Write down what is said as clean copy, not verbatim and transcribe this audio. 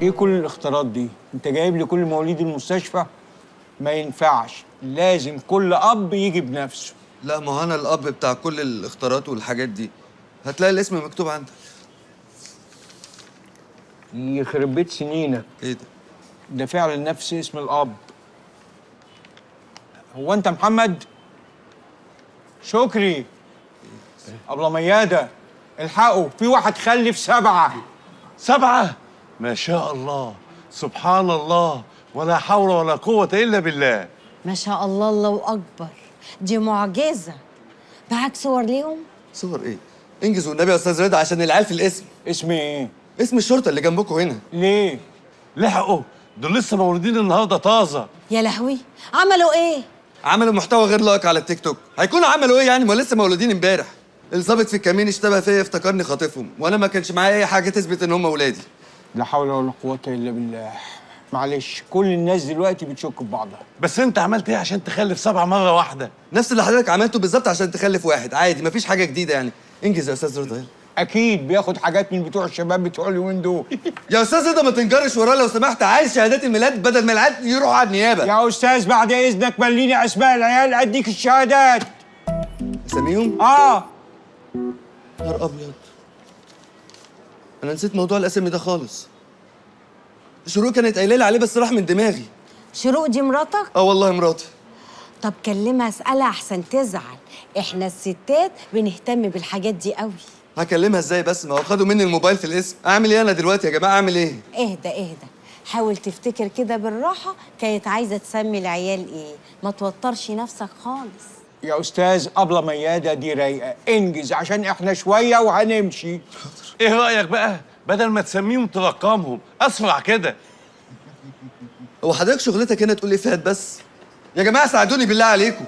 ايه كل الاختراعات دي؟ انت جايب لي كل مواليد المستشفى؟ ما ينفعش، لازم كل اب يجي بنفسه. لا ما هو انا الاب بتاع كل الاختراعات والحاجات دي، هتلاقي الاسم مكتوب عندك. يخرب بيت سنينك. ايه ده؟ ده فعلا نفس اسم الاب. هو انت محمد؟ شكري، ابله مياده، الحقوا، في واحد خلف 7. 7؟ ما شاء الله، سبحان الله، ولا حول ولا قوة إلا بالله. ما شاء الله، الله أكبر، دي معجزة. معاك صور ليهم؟ صور ايه؟ انجز والنبي يا استاذ رضا عشان العيال في الاسم. اسم ايه؟ اسم الشرطة اللي جنبكم هنا. ليه؟ لحقوا، دول لسه مولودين النهارده طازة. يا لهوي، عملوا ايه؟ عملوا محتوى غير لائق على التيك توك. هيكونوا عملوا ايه يعني؟ ما لسه مولودين امبارح. الظابط في الكمين اشتبه فيا، افتكرني خاطفهم، وانا ما كانش معايا اي حاجة تثبت ان هم ولادي. لا حول ولا قوة إلا بالله. معلش، كل الناس دلوقتي بتشك في بعضها. بس انت عملت ايه عشان تخلف 7 مرة واحدة؟ نفس اللي حضرتك عملته بالظبط عشان تخلف واحد، عادي، مفيش حاجة جديدة يعني. انجز يا استاذ رضا يلا. أكيد بياخد حاجات من بتوع الشباب بتوع اليومين دول. يا استاذ رضا ما تنجرش وراه لو سمحت، عايز شهادات الميلاد بدل ما العيال يروحوا على النيابة. يا أستاذ بعد إذنك مليني أسماء العيال أديك الشهادات. اساميهم؟ آه. نهار أبيض، أنا نسيت موضوع الأسامي ده خالص. شروق كانت قايلة لي عليه بس راح من دماغي. شروق دي مراتك؟ آه والله مراتي. طب كلمها اسألها أحسن تزعل، إحنا الستات بنهتم بالحاجات دي قوي. هكلمها إزاي بس؟ ما هو خدوا مني الموبايل في الاسم، أعمل إيه أنا دلوقتي يا جماعة؟ أعمل إيه؟ اهدى اهدى، حاول تفتكر كده بالراحة كانت عايزة تسمي العيال إيه، ما توترش نفسك خالص. يا أستاذ أبلة ميادة دي رايقة، انجز عشان إحنا شوية وهنمشي. ايه رأيك بقى؟ بدل ما تسميهم ترقمهم، أسرع كده. هو حضرتك شغلتك هنا تقول إفيهات بس؟ يا جماعة ساعدوني بالله عليكم.